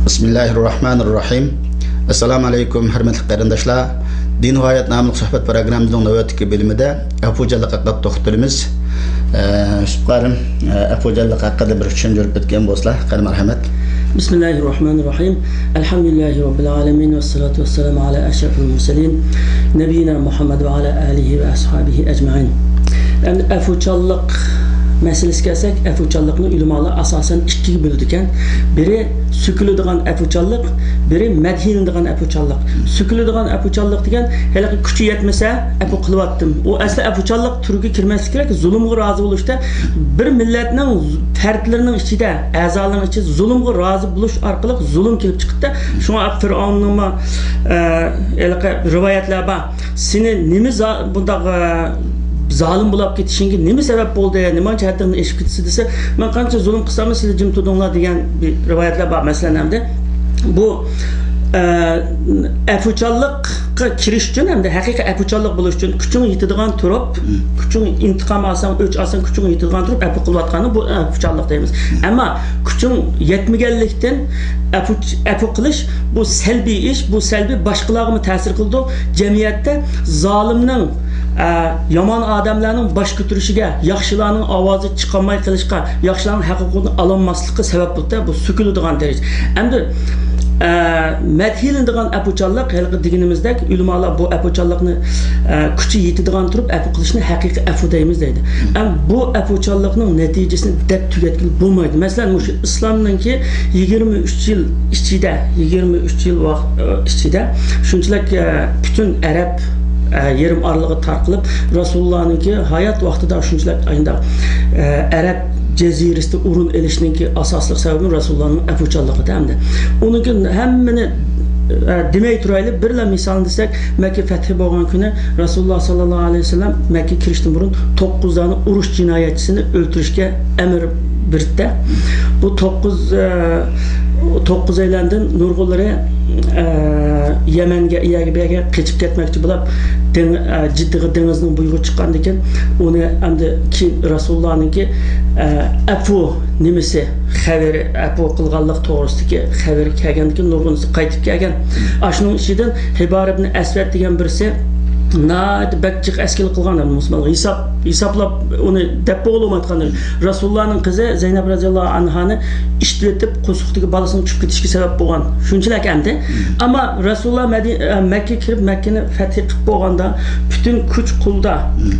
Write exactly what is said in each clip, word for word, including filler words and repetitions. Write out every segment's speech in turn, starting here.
بىسمىللاھىررەھمانىررەھىم. ئەسسالامۇ ئەلەيكۇم، ھۆرمەتلىك قېرىنداشلار. دىن ۋە ھايات ناملىق سۆھبەت پروگراممىمىزنىڭ نۆۋەتتىكى بۆلۈمىدە ئەپۇچانلىق ھەققىدە توختىلىمىز. ئە، يۈسۈپ قارىم، ئە، ئەپۇچانلىق ھەققىدە بىر چۈشەندۈرۈپ ئۆتكەن بولسىلا، قېنى، مەرھەمەت. بىسمىللاھىررەھمانىررەھىم. ئەلھەمدۇلىللاھى رەببىل ئالەمىن ۋەسسالاتۇ ۋەسسالامۇ ئەلا ئەشرەفىل مۇرسەلىن نەبىييىنا مۇھەممەد ۋە ئالا ئالىھى ۋە ئەسھابىھى ئەجمەئىن. ئەمدى ئەپۇچانلىق مەسىلىسىگە كەلسەك، ئەپۇچانلىقنى ئۆلىمالار ئاساسەن ئىككىگە بۆلىدىكەن. بىرى سۆكۈلىدىغان ئەپۇچانلىق، بىرى مەدھىيلىنىدىغان ئەپۇچانلىق. سۆكۈلىدىغان ئەپۇچانلىق دېگەن، ھېلىقى كۈچى يەتمىسە ئەپۇ قىلىۋەتتىم. ئۇ ئەسلى ئەپۇچانلىق تۈرىگە كىرمەسلىك كېرەك، زۇلۇمغا رازى بولۇشتا. بىر مىللەتنىڭ پەردلىرىنىڭ ئىچىدە، ئەزالىرىنىڭ ئىچىدە زۇلۇمغا رازى بولۇش ئارقىلىق زۇلۇم كېلىپ چىقىدىدا. شۇڭا فىرئەۋننىڭمۇ، ئە، ھېلىقى رىۋايەتلەر بار. سېنى نېمە زا-، بۇنداق، ئە، زالىم بولاپ كېتىشىڭگە نېمە سەۋەب بولدى؟ نېمانچە ھەددىڭدىن ئېشىپ كېتىسەن دېسە، مەن قانچە زۇلۇم قىلساممۇ سىلەر جىم تۇردۇڭلار دېگەن بىر رىۋايەتلەر بار. مەسىلەن، ئەمدى بۇ، ئە، ئەپۇچانلىققا كىرىش ئۈچۈن، ئەمدى ھەقىقىي ئەپۇچانلىق بولۇش ئۈچۈن كۈچۈڭ يېتىدىغان تۇرۇپ، كۈچۈڭ ئىنتىقام ئالساڭ، ئۆچ ئالساڭ، كۈچۈڭ يېتىدىغان تۇرۇپ ئەپۇ قىلىۋاتقاننى بۇ ئەپۇچانلىق دەيمىز. ئەمما كۈچۈڭ يەتمىگەنلىكتىن ئەپۇ، ئەپۇ قىلىش، بۇ سەلبىي ئىش، بۇ سەلبىي، باشقىلارغىمۇ تەسىر قىلىدۇ. جەمئىيەتتە زالىمنىڭ، ئە، يامان ئادەملەرنىڭ باش كۆتۈرۈشىگە، ياخشىلارنىڭ ئاۋازى چىقالماي قېلىشقا، ياخشىلارنىڭ ھەق ھوقۇقىنى ئالالماسلىققا سەۋەب بولۇپتۇ. بۇ سۆكۈلىدىغان دەرىجە. ئەمدى، ئە، مەدھىيلىنىدىغان ئەپۇچانلىق، ھېلىقى دېگىنىمىزدەك، ئۆلىمالار بۇ ئەپۇچانلىقنى، ئە، كۈچى يېتىدىغان تۇرۇپ ئەپۇ قىلىشنى ھەقىقىي ئەپۇ دەيمىز دەيدۇ. ئەم، بۇ ئەپۇچانلىقنىڭ نەتىجىسىنى دەپ تۈگەتكىلى بولمايدۇ. مەسىلەن، مۇشۇ ئىسلامنىڭكى يىگىرمە ئۈچ يىل ئىچىدە، يىگىرمە ئۈچ يىل ۋاق-، ئىچىدە شۇنچىلىك، ئە، پۈتۈن ئەرەب، ئە، يېرىم ئارىلىقى تارقىلىپ، رەسۇلۇللانىڭكى ھايات ۋاقتىدا شۇنچىلىك ئاينداق، ئە، ئەرەب جەزىرىسىدە ئورۇن ئېلىشنىڭكى ئاساسلىق سەۋەبى رەسۇلۇللانىڭ ئەپۇچانلىقىدا ئەمدى. ئۇنىڭكى ھەممىنى، ئە، دېمەي تۇرايلى، بىرلا مىسالنى دېسەك، مەككە فەتھى بولغان كۈنى رەسۇلۇللا ساللاللاھۇ ئەلەيھى ۋەسەللەم مەككە كىرىشتىن بۇرۇن توققۇز دانە ئۇرۇش جىنايەتچىسىنى ئۆلتۈرۈشكە ئەمر بېرىپتۇ. بۇ توققۇز، ئە، توققۇزەيلەندىن نۇرغۇنلىرى، ئە، يەمەنگە، يەرگە بەرگە قېچىپ كەتمەكچى بولۇپ، دېڭ-، ئە، جىددىغا دېڭىزنىڭ بويىغا چىققاندىن كېيىن، ئۇنى ئەمدى كېيىن رەسۇلۇللانىڭكى، ئە، ئەپۇ نېمىسى خەۋىرى، ئەپۇ قىلغانلىق توغرىسىدىكى خەۋىرى كەلگەندىن كېيىن نۇرغۇنىسى قايتىپ كەلگەن. ئاشۇنىڭ ئىچىدىن ھىبار ئىبن ئەسۋەد دېگەن بىرسى ناھايىتى بەك جىق ئەسكىلىك قىلغان ئەمدى مۇسۇلمانلار. ھېساب، ھېسابلاپ ئۇنى دەپ بولالمايدىغان. رەسۇلۇللانىڭ قىزى زەينەپ رەزىياللاھۇ ئەنھانى ئىشتىۋېتىپ، قورسىقىدىكى بالىسىنىڭ چۈشۈپ كېتىشىگە سەۋەب بولغان. شۇنچىلىك ئەمدى. ئەمما رەسۇلۇللا مەدى-، ئە، مەككە كىرىپ، مەككىنى فەتھى قىلىپ بولغاندا، پۈتۈن كۈچ قولدا،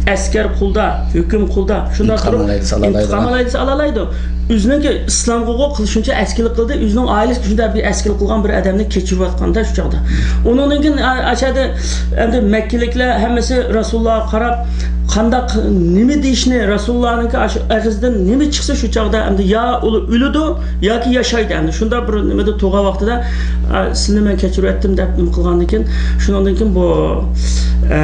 ئەسكەر قولدا، ھۆكۈم قولدا. شۇنداق ئىنتىقام تۇرۇپ، ئالالايدۇ، ئىنتىقام ئالالايدۇ. ئالالايدۇ. ئۆزىنىڭكى ئىسلامغا قىل-، شۇنچە ئەسكىلىك قىلدى، ئۆزىنىڭ ئائىلىسىگە شۇنداق بىر ئەسكىلىك قىلغان بىر ئادەمنى كەچۈرۈۋاتقاندا شۇ چاغدا. ئۇنىڭدىن كېيىن ئا-، ئاشۇ يەردە ئەمدى مەككىلىكلەر ھەممىسى رەسۇلۇللاغا قاراپ، قانداق، نېمە دېيىشنى، رەسۇلۇللانىڭكى ئاشۇ ئېغىزىدىن نېمە چىقسا شۇ چاغدا ئەمدى يا ئۇ ئۆلىدۇ، ياكى ياشايدۇ ئەمدى. شۇنداق بىر نېمىدە تۇرغان ۋاقتىدا، ئا، سىلىنى مەن كەچۈرۈۋەتتىم دەپ نېمە قىلغاندىن كېيىن، شۇنىڭدىن كېيىن بۇ، ئە،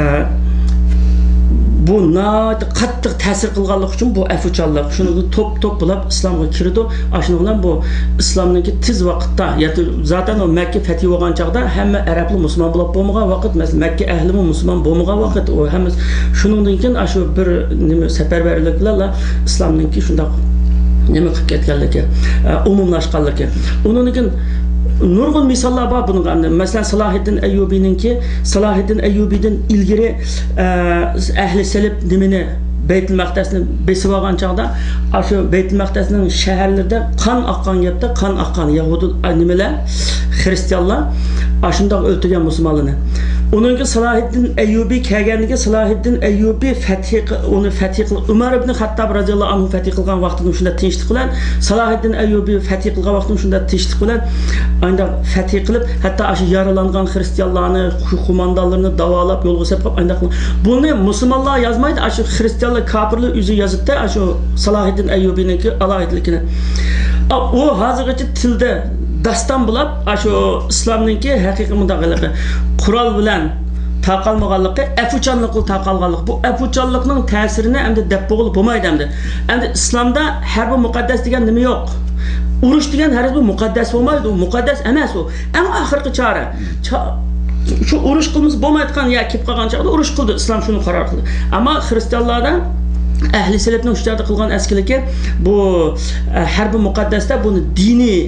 بۇ ناھايىتى قاتتىق تەسىر قىلغانلىقى ئۈچۈن بۇ ئەپۇچانلىق. شۇنىڭدىن توپ-توپ بولاپ ئىسلامغا كىرىدۇ. ئاشۇنىڭ بىلەن بۇ ئىسلامنىڭكى تېز ۋاقىتتا، ياكى زاتەن ئۇ مەككە فەتھى بولغان چاغدا ھەممە ئەرەبلا مۇسۇلمان بولاپ بولمىغان ۋاقىت، مەسىلەن، مەككە ئەھلىمۇ مۇسۇلمان بولمىغان ۋاقىت، ئۇ ھەممىسى. شۇنىڭدىن كېيىن ئاشۇ بىر نېمە سەپەرۋەرلىك بىلەنلا ئىسلامنىڭكى شۇنداق نېمە قىلىپ كەتكەنلىكى، ئە، ئومۇملاشقانلىكى. ئۇنىڭدىن كېيىن نۇرغۇن مىساللار بار بۇنىڭغا. ئەمدى، مەسىلەن، سالاھىددىن ئەييۇبىنىڭكى، سالاھىددىن ئەييۇبىدىن ئىلگىرى، ئە، ئەھلى سەلىپ نېمىنى، بەيتۇل مەقدەسنى بېسىۋالغان چاغدا، ئاشۇ بەيتۇل مەقدەسنىڭ شەھەرلىرىدە قان ئاققان گەپتە، قان ئاققان. يەھۇدىي، ئە، نېمىلەر، خرىستىيانلار ئاشۇنداق ئۆلتۈرگەن مۇسۇلمانلارنى. ئۇنىڭكى سالاھىددىن ئەييۇبى كەلگەندىكى، سالاھىددىن ئەييۇبى فەتھى قى-، ئۇنى فەتھى قىل-، ئۆمەر ئىبن خەتتاب رەزىياللاھۇ ئەنھۇ فەتھى قىلغان ۋاقتىدا شۇنداق تىنچلىق بىلەن، سالاھىددىن ئەييۇبى فەتھى قىلغان ۋاقتىدا شۇنداق تىنچلىق بىلەن، ئانداق فەتھى قىلىپ، ھەتتا ئاشۇ يارىلانغان خرىستىيانلارنى، قۇماندانلىرىنى داۋالاپ، يولغا سېلىپ قويۇپ، ئانداق قىلغان. بۇنى مۇسۇلمانلار يازمايدۇ، ئاشۇ خرىستىيانلار، كاپىرلار ئۆزى يازىدۇ، ئاشۇ سالاھىددىن ئەييۇبىنىڭكى ئالاھىدىلىكىنى. ئا، ئۇ ھازىرغىچە تىلدا داستان بولاپ، ئاشۇ ئىسلامنىڭكى ھەقىقىي مۇنداق ھېلىقى قورال بىلەن تاقالمىغانلىقى، ئەپۇچانلىق بىلەن تاقالغانلىق. بۇ ئەپۇچانلىقنىڭ تەسىرىنى ئەمدى دەپ بولغىلى بولمايدۇ ئەمدى. ئەمدى ئىسلامدا ھەربىي مۇقەددەس دېگەن نېمە يوق. ئۇرۇش دېگەن ھەرگىز مۇقەددەس بولمايدۇ. ئۇ مۇقەددەس ئەمەس ئۇ. ئەڭ ئاخىرقى چارە. چا-، شۇ ئۇرۇش قىلمىسا بولمايدىغان يەر كېلىپ قالغان چاغدا ئۇرۇش قىلدى. ئىسلام شۇنى قارار قىلدى. ئەمما خرىستىيانلاردا ئەھلى سەلەفنىڭ شۇ چاغدا قىلغان ئەسكىلىكى، بۇ، ئە، ھەربىي مۇقەددەستە بۇنى دىنىي،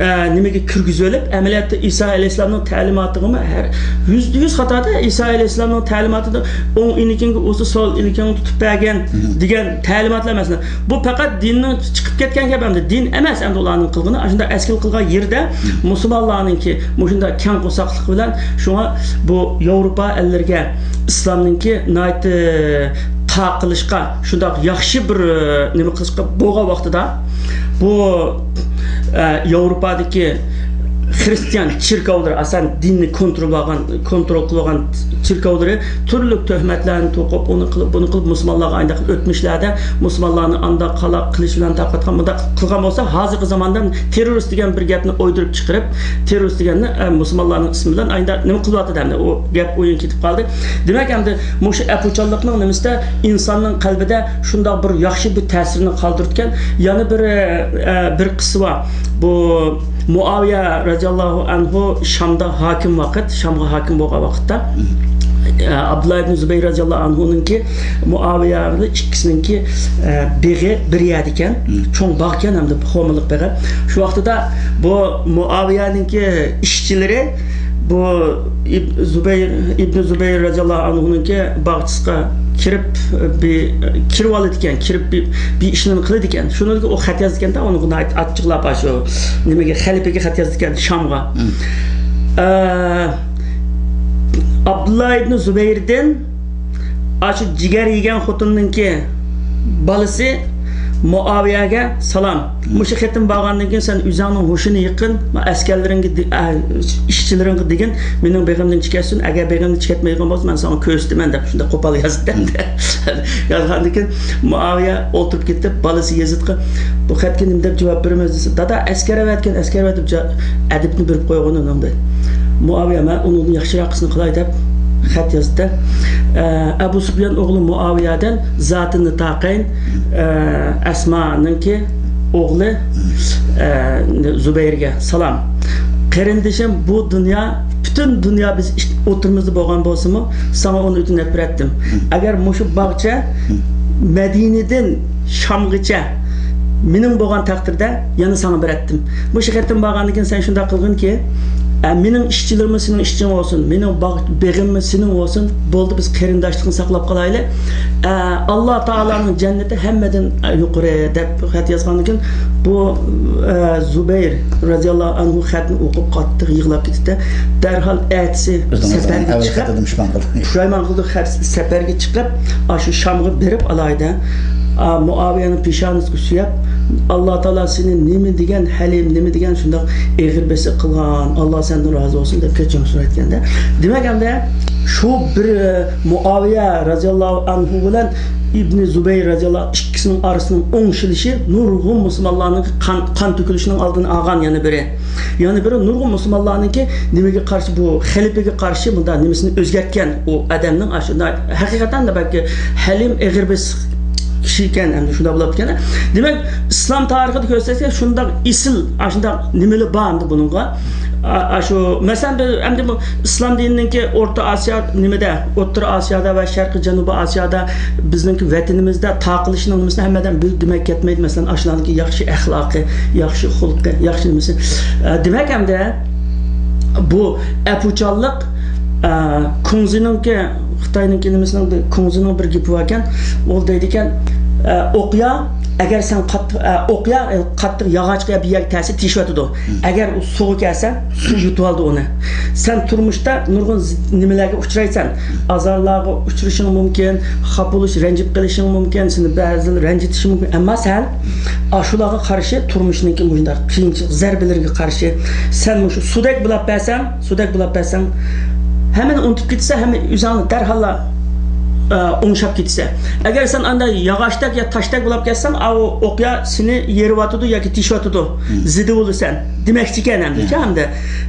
ئە، نېمىگە كىرگۈزۈۋېلىپ، ئەمەلىيەتتە ئىسا ئەلەيھىسسالامنىڭ تەلىماتىغىمۇ ھەر يۈزدە يۈز خاتادا، ئىسا ئەلەيھىسسالامنىڭ تەلىماتىدا ئوڭ ئېلىكىڭگە ئۇزا، سول ئېلىكىڭنى تۇتۇپ بەرگىن دېگەن تەلىماتلار ئەمەس. بۇ پەقەت دىننىڭ چىقىپ كەتكەن گەپ ئەمدى. دىن ئەمەس ئەمدى ئۇلارنىڭ قىلغىنى. ئاشۇنداق ئەسكىل قىلغان يېرىدە مۇسۇلمانلارنىڭكى مۇشۇنداق كەڭ قورساقلىقى بىلەن شۇڭا بۇ ياۋروپا ئەللىرىگە ئىسلامنىڭكى ناھايىتى تارقىلىشقا، شۇنداق ياخشى بىر، ئە، نېمە قىلىشقا بولغان ۋاقتىدا بۇ، ئە، ياۋروپادىكى خرىستىيان چېركاۋلىرى، ئاسان دىننى كونترول قىلغان، كونترول قىلغان چېركاۋلىرى تۈرلۈك تۆھمەتلەرنى توقۇپ، ئۇنى قىلىپ، بۇنى قىلىپ، مۇسۇلمانلارغا ئاينداق ئۆتمۈشلەردە مۇسۇلمانلارنى ئانداق قالاق قىلىش بىلەن تارقاتقان، مۇنداق قىلغان بولسا، ھازىرقى زاماندا تېررورىست دېگەن بىر گەپنى ئويدۇرۇپ چىقىرىپ، تېررورىست دېگەننى، ئە، مۇسۇلمانلارنىڭ ئىسمى بىلەن ئاينداق نېمە قىلىۋاتىدۇ ئەمدى؟ ئۇ گەپ ئويۇن كېتىپ قالدى. دېمەك، ئەمدى مۇشۇ ئەپۇچانلىقنىڭ نېمىسىدە ئىنساننىڭ قەلبىدە شۇنداق بىر ياخشى بىر تەسىرنى قالدۇرىدىكەن. يەنە بىر، ئە، بىر قىسسە بار. بۇ مۇئاۋىيە رەزىياللاھۇ ئەنھۇ شامدا ھاكىم ۋاقىت، شامغا ھاكىم بولغان ۋاقىتتا، ئە، ئابدۇللا ئىبن زۇبەير رەزىياللاھۇ ئەنھۇنىڭكى، مۇئاۋىيە ئىككىسىنىڭكى، ئە، بېغى بىر يەردىكەن. چوڭ باغكەن ھەمدە خورمىلىق بېغى. شۇ ۋاقتىدا بۇ مۇئاۋىيەنىڭكى ئىشچىلىرى بۇ ئىب-، زۇبەير، ئىبن زۇبەير رەزىياللاھۇ ئەنھۇنىڭكى باغچىسىغا كىرىپ، بىر، كىرىۋالىدىكەن، كىرىپ بىر، بىر ئىشلارنى قىلىدىكەن. شۇنىڭدىكى ئۇ خەت يازىدىكەن-دە، ئۇنىڭغا ناھايىتى ئاچچىقلاپ، شۇ نېمىگە، خەلىپىگە خەت يازىدىكەن، شامغا. ئە، ئابدۇللا ئىبن زۇبەيردىن ئاشۇ جىگەر يېگەن خوتۇننىڭكى بالىسى مۇئاۋىيەگە سالام. مۇشۇ خېتىم بارغاندىن كېيىن سەن ئۆزۈڭنىڭ ھوشىنى يىغقىن، ئەسكەرلىرىڭگە دې-، ئە، ئىشچىلىرىڭغا دېگىن، مېنىڭ بېغىمدىن چىكەتسۇن، ئەگەر بېغىمدىن چىكەتمەيدىغان بولسا، مەن ساڭا كۆرسىتىمەن دەپ شۇنداق قوپال يازدى. يازغاندىن كېيىن مۇئاۋىيە ئولتۇرۇپ كېتىپ، بالىسى يېزىدقا، بۇ خەتكە نېمە دەپ جاۋاب بېرىمىز دېسە، دادا ئەسكەر ئەۋەتكەن، ئەسكەر ئەۋەتىپ جا-، ئەدىپنى بېرىپ قويغىن ئۇنىڭ دەيدۇ. مۇئاۋىيە، مەن ئۇنىڭدىن ياخشىراقىسىنى قىلاي دەپ خەت يازدى. ئە، ئەبۇ سۇپيان ئوغلى مۇئاۋىيەدىن زاتى نىتاقەين، ئە، ئەسمانىڭكى ئوغلى، ئە، زۇبەيرگە سالام. قېرىندىشىم، بۇ دۇنيا، پۈتۈن دۇنيا بىز ئىش-، ئوتتۇرىمىزدا بولغان بولسىمۇ، ساڭا ئۇنى ئۆتۈنۈپ بېرەتتىم. ئەگەر مۇشۇ باغچە مەدىنىدىن شامغىچە مېنىڭ بولغان تەقدىردە، يەنە ساڭا بېرەتتىم. مۇشۇ خېتىم بارغاندىن كېيىن سەن شۇنداق قىلغىنكى، ئە، مېنىڭ ئىشچىلىرىممۇ سېنىڭ ئىشچىڭ بولسۇن، مېنىڭ باغ-، بېغىممۇ سېنىڭ بولسۇن، بولدى، بىز قېرىنداشلىقنى ساقلاپ قالايلى. ئە، ئاللا تائالانىڭ جەننىتى ھەممىدىن، ئە، يۇقىرى، دەپ خەت يازغاندىن كېيىن، بۇ، ئە، زۇبەير رەزىياللاھۇ ئەنھۇ خەتنى ئوقۇپ قاتتىق يىغلاپ كېتىپتۇ. دەرھال ئەتىسى سەپەرگە چىقىپ، پۇشايمان قىلدى، خەت-، سەپەرگە چىقىپ، ئاشۇ شامغا بېرىپ ئالايدە. ئا، مۇئاۋىيەنىڭ پېشانىسىغا سۆيۈپ، ئاللا تائالا سېنى نېمە دېگەن ھەلىم، نېمە دېگەن شۇنداق ئېغىر بېسىق قىلغان، ئاللا سەندىن رازى بولسۇن دەپ كەچۈرۈم سورايدىكەن-دە. دېمەك، ئەمدى شۇ بىر، ئە، مۇئاۋىيە رەزىياللاھۇ ئەنھۇ بىلەن ئىبنى زۇبەير رەزىياللاھۇ ئىككىسىنىڭ ئارىسىنىڭ ئوڭشىلىشى نۇرغۇن مۇسۇلمانلارنىڭ قان، قان تۆكۈلۈشىنىڭ ئالدىنى ئالغان يەنە بىرى. يەنە بىرى نۇرغۇن مۇسۇلمانلارنىڭكى نېمىگە قارشى، بۇ خەلىپىگە قارشى مۇنداق نېمىسىنى ئۆزگەرتكەن ئۇ ئادەمنىڭ، ئاشۇنداق ھەقىقەتەن دە بەلكى ھەلىم ئېغىر بېسىق كىشى ئىكەن، ئەمدى شۇنداق بولۇپتىكەن. دېمەك، ئىسلام تارىخىدا كۆرسەتسەك، شۇنداق ئېسىل، ئاشۇنداق نېمىلەر بار ئەمدى بۇنىڭغا. ئا-، ئاشۇ، مەسىلەن، بىز ئەمدى بۇ ئىسلام دىنىنىڭكى ئورتا ئاسىيا نېمىدە، ئوتتۇرا ئاسىيادا ۋە شەرقىي جەنۇبىي ئاسىيادا بىزنىڭكى ۋەتىنىمىزدە تارقىلىشنىڭ نېمىسىنى ھەممە ئادەم بىل دېمەك كەتمەيدۇ. مەسىلەن، ئاشۇلارنىڭكى ياخشى ئەخلاقى، ياخشى خۇلقى، ياخشى نېمىسى. ئە، دېمەك، ئەمدى بۇ ئەپۇچانلىق، ئە، كۇڭزىنىڭكى، خىتاينىڭكى نېمىسىنىڭ، كۇڭزىنىڭ بىر گېپى باركەن، ئۇ دەيدىكەن، ئە، ئوقيا، ئەگەر سەن قاتتىق، ئە، ئوقيا، ئە، قاتتىق ياغاچقا يا بىر يەرگە تەگسە تېشىۋېتىدۇ. ئەگەر ئۇ سۇغا كەلسە، سۇ يۇتۇۋالىدۇ ئۇنى. سەن تۇرمۇشتا نۇرغۇن ز-، نېمىلەرگە ئۇچرايسەن. ئازارلارغا ئۇچرىشىڭ مۇمكىن، خاپا بولۇش، رەنجىپ قېلىشىڭ مۇمكىن، سېنى بەزىلەر رەنجىتىشى مۇمكىن. ئەمما سەن ئاشۇلارغا قارشى تۇرمۇشنىڭكى مۇشۇنداق قىيىنچىلىق زەربىلىرىگە قارشى سەن مۇشۇ سۇدەك بۇلاپ بەرسەڭ، سۇدەك بۇلاپ بەرسەڭ، ھەممىنى ئۇنتۇپ كېتىسەن، ھەممە ئۆزۈڭنى دەرھاللا، ئە، ئوڭشاپ كېتىسەن. ئەگەر سەن ئانداق ياغاچتەك يا تاشتەك بۇلاپ كەتسەڭ، ئاۋۇ ئوقيا سېنى يېرىۋاتىدۇ ياكى تېشىۋاتىدۇ، زىدى بولىسەن دېمەكچىكەن ئەمدىچە ئەمدى.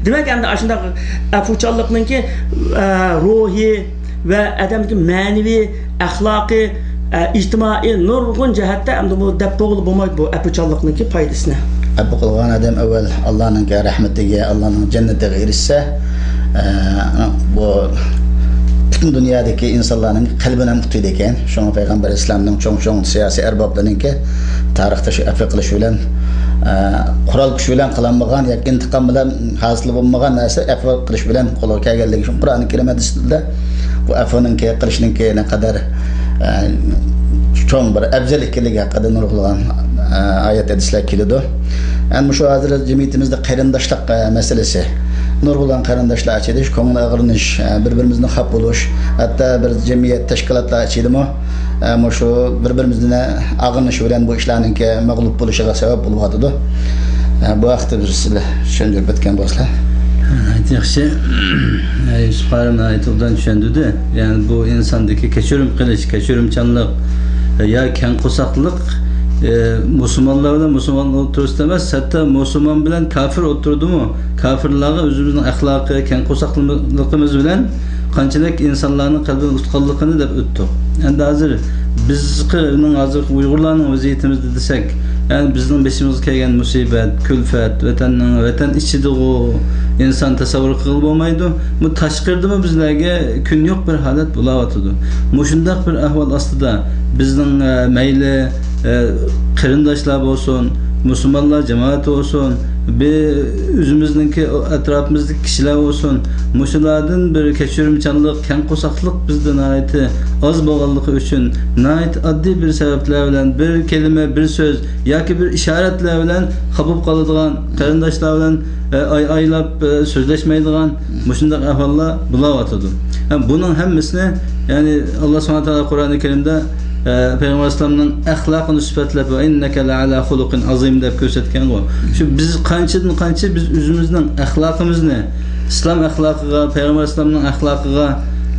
دېمەك، ئەمدى ئاشۇنداق ئەپۇچانلىقنىڭكى، ئە، روھى ۋە ئادەمدىكى مەنىۋى، ئەخلاقىي، ئە، ئىجتىمائىي نۇرغۇن جەھەتتە ئەمدى بۇ دەپ بولغىلى بولمايدۇ بۇ ئەپۇچانلىقنىڭكى پايدىسىنى. ئەپۇ قىلغان ئادەم ئەۋۋەل ئاللانىڭكى رەھمىتىگە، ئاللانىڭ جەننىتىگە ئېرىشسە، ئە، بۇ پۈتۈن دۇنيادىكى ئىنسانلارنىڭ قەلبىنى ھەم ئۇتىدىكەن. شۇڭا پەيغەمبەر ئەلەيھىسسالامنىڭ چوڭ-چوڭ سىياسىي ئەربابلىرىنىڭكى تارىختا شۇ ئەپۇ قىلىش بىلەن، ئە، قورال كۈچ بىلەن قىلالمىغان ياكى ئىنتىقام بىلەن ھاسىل بولمىغان نەرسە ئەپۇ قىلىش بىلەن قولغا كەلگەنلىكى ئۈچۈن قۇرئانى كەرىم ھەدىسىدە بۇ ئەپۇنىڭكى، قىلىشنىڭكى نەقەدەر، ئە، چوڭ بىر ئەۋزەل ئىكەنلىكى ھەققىدە نۇرغۇنلىغان، ئە، ئايەت ھەدىسلەر كېلىدۇ. ئەمما شۇ ھازىر جەمئىيىتىمىزدە قېرىنداشلىق، ئە، مەسىلىسى، نۇرغۇنلىغان قېرىنداشلار ئېچىنىش، كۆڭۈل ئاغرىنىش، ئە، بىر-بىرىمىزدىن خاپا بولۇش، ھەتتا بىر جەمئىيەت تەشكىلاتلار ئىچىدىمۇ، ئە، مۇشۇ بىر-بىرىمىزدىن ئاغرىنىش بىلەن بۇ ئىشلارنىڭكى مەغلۇپ بولۇشىغا سەۋەب بولۇۋاتىدۇ. ئە، بۇ ھەقتە بىر سىلەر چۈشەندۈرۈپ ئۆتكەن بولسىلا. ناھايىتى ياخشى. يۈسۈپ قارى ناھايىتى ئوبدان چۈشەندۈردى. يەنى بۇ ئىنساندىكى كەچۈرۈم قىلىش، كەچۈرۈمچانلىق، يا كەڭ قورساقلىق، ئە، مۇسۇلمانلار بىلەن مۇسۇلمان ئوتتۇرىسىدا ئەمەس، ھەتتا مۇسۇلمان بىلەن كاپىر ئوتتۇرىدىمۇ، كاپىرلارغا ئۆزىمىزنىڭ ئەخلاقى، كەڭ قورساقلىقىمىز بىلەن قانچىلىك ئىنسانلارنىڭ قەلبىنى ئۇتقانلىقىنى دەپ ئۆتتۇق. ئەمدى ھازىر بىزنىڭ ھازىرقى ئۇيغۇرلارنىڭ ۋەزىيىتىمىزدە دېسەك، يەنى بىزنىڭ بېشىمىزغا كەلگەن مۇسىبەت، كۈلپەت، ۋەتەننىڭ، ۋەتەن ئىچىدىغۇ، ئىنسان تەسەۋۋۇر قىلغىلى بولمايدۇ. بۇ تاشقىرىدىمۇ بىزلەرگە كۈن يوق بىر ھالەت بولاۋاتىدۇ. مۇشۇنداق بىر ئەھۋال ئاستىدا بىزنىڭ، ئە، مەيلى، ئە، قېرىنداشلار بولسۇن، مۇسۇلمانلار جامائىتى بولسۇن، بى-، ئۆزىمىزنىڭكى ئەتراپىمىزدىكى كىشىلەر بولسۇن، مۇشۇلاردىن بىر كەچۈرۈمچانلىق، كەڭ قورساقلىق بىزدە ناھايىتى ئاز بولغانلىقى ئۈچۈن، ناھايىتى ئاددىي بىر سەۋەبلەر بىلەن، بىر كەلىمە، بىر سۆز ياكى بىر ئىشارەتلەر بىلەن خاپا بولۇپ قالىدىغان، قېرىنداشلار بىلەن، ئە، ئاي-، ئايلاپ، ئە، سۆزلەشمەيدىغان مۇشۇنداق ئەھۋاللار بولاۋاتىدۇ. ھەم بۇنىڭ ھەممىسىنى، يەنى، ئاللا سۇبھانەھۇ ۋە تائالا قۇرئانى كەرىمدە، ئە، پەيغەمبەر ئەلەيھىسسالامنىڭ ئەخلاقىنى سۈپەتلەپ، «ۋە ئىننەكە لەئەلا خۇلۇقىن ئازىم» دەپ كۆرسەتكەنغۇ. شۇ بىز قانچىدىن قانچە بىز ئۆزىمىزنىڭ ئەخلاقىمىزنى، ئىسلام ئەخلاقىغا، پەيغەمبەر ئەلەيھىسسالامنىڭ ئەخلاقىغا،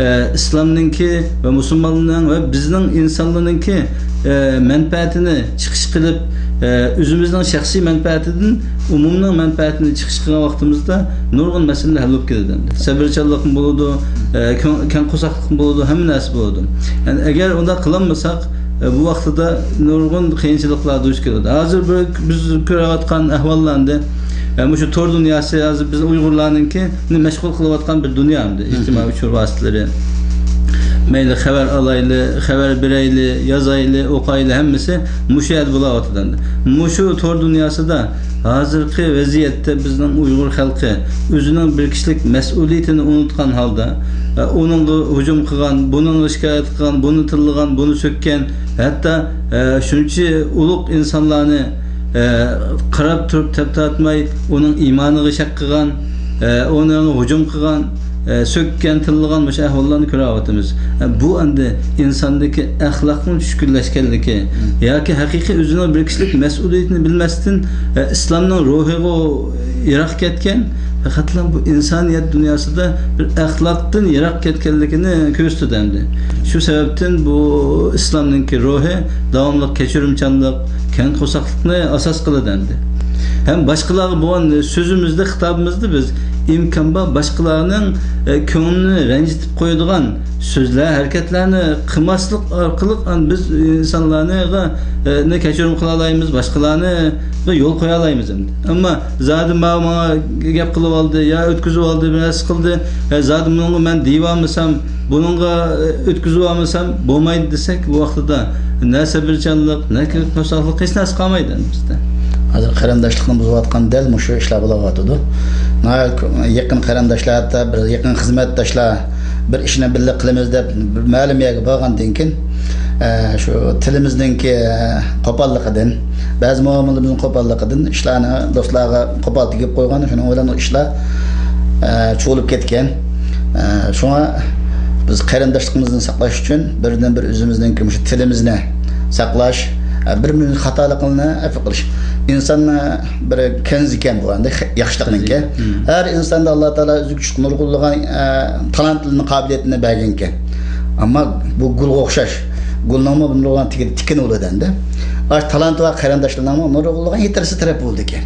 ئە، ئىسلامنىڭكى ۋە مۇسۇلمانلارنىڭ ۋە بىزنىڭ ئىنسانلارنىڭكى، ئە، مەنپەئەتىنى چىقىش قىلىپ، ئە، ئۆزىمىزنىڭ شەخسىي مەنپەئەتىدىن ئومۇمنىڭ مەنپەئەتىنى چىقىش قىلغان ۋاقتىمىزدا نۇرغۇن مەسىلىلەر ھەل بولۇپ كېتىدۇ ئەمدى. سەۋرچانلىقمۇ بولىدۇ، ئە، كەڭ، كەڭ قورساقلىقمۇ بولىدۇ، ھەممە نەرسە بولىدۇ. يەنى ئەگەر ئۇنداق قىلالمىساق، ئە، بۇ ۋاقتىدا نۇرغۇن قىيىنچىلىقلار دۇچ كېلىدۇ. ھازىر بىر، بىز كۆرۈۋاتقان ئەھۋاللارنى، ئە، مۇشۇ تور دۇنياسى ھازىر بىز ئۇيغۇرلارنىڭكىنى مەشغۇل قىلىۋاتقان بىر دۇنيا ئەمدى. ئىجتىمائىي ئۇچۇر ۋاسىتىلىرى. مەيلى خەۋەر ئالايلى، خەۋەر بېرەيلى، يازايلى، ئوقايلى، ھەممىسى مۇشۇ يەردە بولاۋاتىدۇ ئەمدى. مۇشۇ تور دۇنياسىدا ھازىرقى ۋەزىيەتتە بىزنىڭ ئۇيغۇر خەلقى ئۆزىنىڭ بىر كىشىلىك مەسئۇلىيىتىنى ئۇنتۇغان ھالدا، ئە، ئۇنىڭغا ھۇجۇم قىلغان، بۇنىڭغا شىكايەت قىلغان، بۇنى تىللىغان، بۇنى سۆككەن، ھەتتا، ئە، شۇنچە ئۇلۇغ ئىنسانلارنى، ئە، قاراپ تۇرۇپ تەپ تارتماي ئۇنىڭ ئىمانىغا شەك قىلغان، ئە، ئۇنىڭغا ھۇجۇم قىلغان، ئە، سۆككەن، تىللىغان مۇشۇ ئەھۋاللارنى كۆرۈۋاتىمىز. ئە، بۇ ئەمدى ئىنساندىكى ئەخلاقنىڭ چۈشكۈنلەشكەنلىكى ياكى ھەقىقىي ئۆزىنىڭ بىر كىشىلىك مەسئۇلىيىتىنى بىلمەستىن، ئە، ئىسلامنىڭ روھىغا يىراق كەتكەن، پەقەتلا بۇ ئىنسانىيەت دۇنياسىدا بىر ئەخلاقتىن يىراق كەتكەنلىكىنى كۆرسىتىدۇ ئەمدى. شۇ سەۋەبتىن بۇ ئىسلامنىڭكى روھى داۋاملىق كەچۈرۈمچانلىق، كەڭ قورساقلىقنى ئاساس قىلىدۇ ئەمدى. ھەم باشقىلارغا بولغان سۆزىمىزدە، خىتابىمىزدا بىز ئىمكان بار باشقىلارنىڭ، ئە، كۆڭلىنى رەنجىتىپ قويىدىغان سۆزلەر، ھەرىكەتلەرنى قىلماسلىق ئارقىلىق، ئەن، بىز ئىنسانلارنىغا، ئە، نى كەچۈرۈم قىلالايمىز، باشقىلارنى يول قويالايمىز ئەمدى. ئەمما زادى ماۋۇ ماڭا گەپ قىلىۋالدى، يا ئۆتكۈزۈۋالدى، بىر نەرسە قىلدى، ئە، زادى بۇنىڭغا مەن دېيىۋالمىسام، بۇنىڭغا، ئە، ئۆتكۈزۈۋالمىسام بولمايدۇ دېسەك، بۇ ۋاقتىدا نە سەۋرچانلىق، نە كەڭ قورساقلىق، ھېچ نەرسە قالمايدۇ ئەمدى بىزدە. ھازىر قېرىنداشلىقنى بۇزۇۋاتقان دەل مۇشۇ ئىشلار بولاۋاتىدۇ. ناھايىتى يېقىن قېرىنداشلار، ھەتتا بىر يېقىن خىزمەتداشلار، بىر ئىشنى بىللە قىلىمىز دەپ بىر مەلۇم يەرگە بارغاندىن كېيىن، ئە، شۇ تىلىمىزنىڭكى، ئە، قوپاللىقىدىن، بەزى مۇئامىلىمىزنىڭ قوپاللىقىدىن ئىشلارنى دوستلارغا قوپال تېگىپ قويغان، شۇنىڭ بىلەن ئۇ ئىشلار، ئە، چۇۋۇلۇپ كەتكەن. ئە، شۇڭا بىز قېرىنداشلىقىمىزنى ساقلاش ئۈچۈن بىردىنبىر ئۆزىمىزنىڭكى مۇشۇ تىلىمىزنى ساقلاش، ئە، بىر-بىرىمىزنىڭ خاتالىقىنى ئەپۇ قىلىش. ئىنساننىڭ بىر كەنزى ئىكەن بۇ، ئەمدى ياخشىلىقنىڭكى. مم. ھەر ئىنساندا ئاللا تائالا ئۆزىگە نۇرغۇنلىغان، ئە، تالانتلىرىنى، قابىلىيىتىنى بەرگەنكەن. ئەمما بۇ گۈلگە ئوخشاش. گۈلنىڭمۇ نۇرغۇنلىغان تىكىنى، تىكىنى بولىدۇ ئەمدى. ئاشۇ تالانتى بار قېرىنداشلارنىڭمۇ نۇرغۇنلىغان يېتەرسىز تەرەپى بولىدىكەن.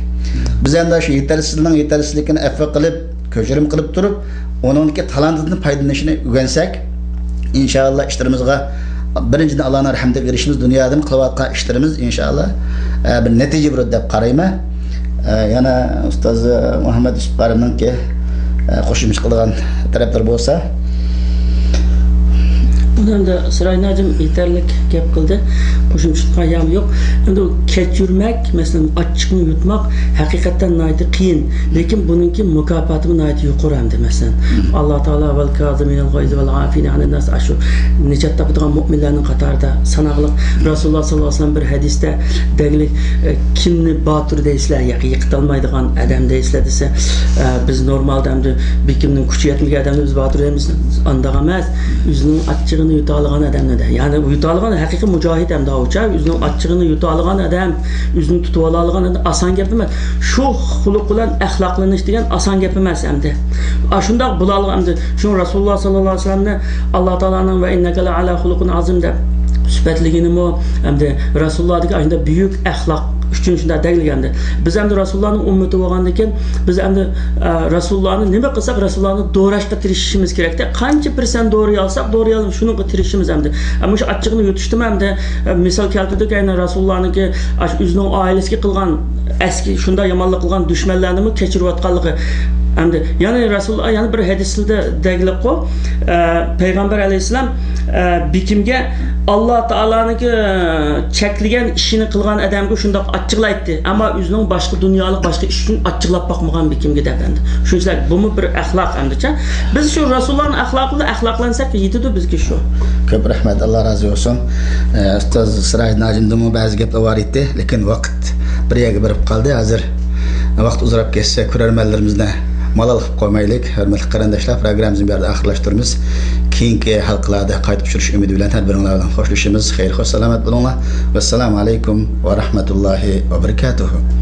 بىز ئەمدى شۇ يېتەرسىزلىكنىڭ يېتەرسىزلىكىنى ئەپۇ قىلىپ، كەچۈرۈم قىلىپ تۇرۇپ، ئۇنىڭدىكى تالانتىدىن پايدىلىنىشنى ئۆگەنسەك، ئىنشائاللا ئىشلىرىمىزغا بىرىنچىدىن ئاللانىڭ رەھمىتىگە ئېرىشىمىز، دۇنيادىن قىلىۋاتقان ئىشلىرىمىز ئىنشائاللا، ئە، بىر نەتىجە بېرىدۇ دەپ قارايمەن. ئە، يەنە ئۇستاز، ئە، مۇھەممەد يۈسۈپ قارىمنىڭكى، ئە، قوشۇمچە قىلىدىغان تەرەپلىرى بولسا. ئۇنى ئەمدى سىراج ناجىم يېتەرلىك گەپ قىلدى. قوشۇمچە تۇتقان يەرمۇ يوق. ئەمدى ئۇ كەچۈرمەك، مەسىلەن، ئاچچىقنى يۇتماق ھەقىقەتەن ناھايىتى قىيىن. لېكىن بۇنىڭكى مۇكاپاتىمۇ ناھايىتى يۇقىرى ئەمدى، مەسىلەن. ئاللا تائالا ۋەل كازىمىنەل غايزە ۋەل ئافىنە ئانىن ناس، ئاشۇ نىجات تاپىدىغان مۆمىنلەرنىڭ قاتارىدا ساناقلىق. رەسۇلۇللا ساللاللاھۇ ئەلەيھى ۋەسەللەم بىر ھەدىستە دەگلىك، ئە، كىمنى باتۇر دەيسىلەر، ياكى يىقىتالمايدىغان ئادەم دەيسىلەر دېسە، ئە، بىز نورمالدا ئەمدى بېكىمنىڭ كۈچى يەتمىگەن ئادەمنى بىز باتۇر دەيمىز. ئانداق ئەمەس. ئۆزىنىڭ ئاچچىقىنى يۇتالىغان ئادەمنى دە. يەنى يۇتالىغان ھەقىقىي مۇجاھىد ئەمدى ئاۋۇچا. ئۆزىنىڭ ئاچچىقىنى يۇتالىغان ئادەم، ئۆزىنى تۇتۇۋالالىغان ئادەم ئاسان گەپ ئەمەس. شۇ خۇلق بىلەن ئەخلاقلىنىش دېگەن ئاسان گەپ ئەمەس ئەمدى. ئاشۇنداق بولالىغان ئەمدى. شۇڭا رەسۇلۇللا ساللاللاھۇ ئەلەيھى ۋەسەللەمنى ئاللا تائالانىڭ ۋە ئىننەكە لەئەلا خۇلۇقىن ئازىم دەپ سۈپەتلىگىنىمۇ ئەمدى رەسۇلۇللادىكى ئاشۇنداق بۈيۈك ئەخلاق ئۈچۈن شۇنداق دەگلىگەندى. بىز ئەمدى رەسۇلۇللانىڭ ئۈممىتى بولغاندىن كېيىن، بىز ئەمدى، ئە، رەسۇلۇللانى نېمە قىلساق، رەسۇلۇللانى دوراشقا تىرىشىشىمىز كېرەكتە. قانچە پىرسەنت دورا ئالساق، دورا ئالىمىز، شۇنىڭغا تىرىشىمىز ئەمدى. ئە، مۇشۇ ئاچچىقنى يۇتۇشتىمۇ ئەمدى، ئە، مىسال كەلتۈردۇق، يەنە رەسۇلۇللانىڭكى، ئاشۇ ئۆزىنىڭ ئائىلىسىگە قىلغان ئەسكى، شۇنداق يامانلىق قىلغان دۈشمەنلەرنىمۇ كەچۈرۈۋاتقانلىقى. ئەمدى يەنە رەسۇلۇللا يەنە بىر ھەدىسىدە دەگلىكقۇ، ئە، پەيغەمبەر ئەلەيھىسسالام، ئە، بېكىمگە ئاللا تائالانىڭكى، ئە، چەكلىگەن ئىشىنى قىلغان ئادەمگە شۇنداق ئاچچىقلايتتى. ئەمما ئۆزىنىڭ باشقا دۇنيالىق باشقا ئىش ئۈچۈن ئاچچىقلاپ باقمىغان بېكىمگە دەپ ئەمدى. شۇنچىلىك بۇمۇ بىر ئەخلاق ئەمدىچە. بىز شۇ رەسۇلۇللانىڭ ئەخلاقى بىلەن ئەخلاقلانساق يېتىدۇ بىزگە شۇ. كۆپ رەھمەت، ئاللا رازى بولسۇن. ئە، ئۇستاز سىراج ناجىمدىنمۇ بەزى گەپلەر بار ئىدى، لېكىن ۋاقىت بىر يەرگە بېرىپ قالدى. ھازىر ۋاقىت ئۇزىراپ كەتسە، كۆرەرمەنلىرىمىزنى مالال قىلىپ قويمايلىك. ھۆرمەتلىك قېرىنداشلار، پروگراممىمىزنى بۇ يەردە ئاخىرلاشتۇرىمىز. كېيىنكى ھالقىلاردا قايتا ئۇچرىشىش ئۈمىدى بىلەن تەدبىرىڭلار بىلەن خوشلىشىمىز. خەير، خوش، سالامەت بولۇڭلار. ۋەسسالامۇ ئەلەيكۇم ۋە رەھمەتۇللاھى ۋە بەرىكاتۇھۇ.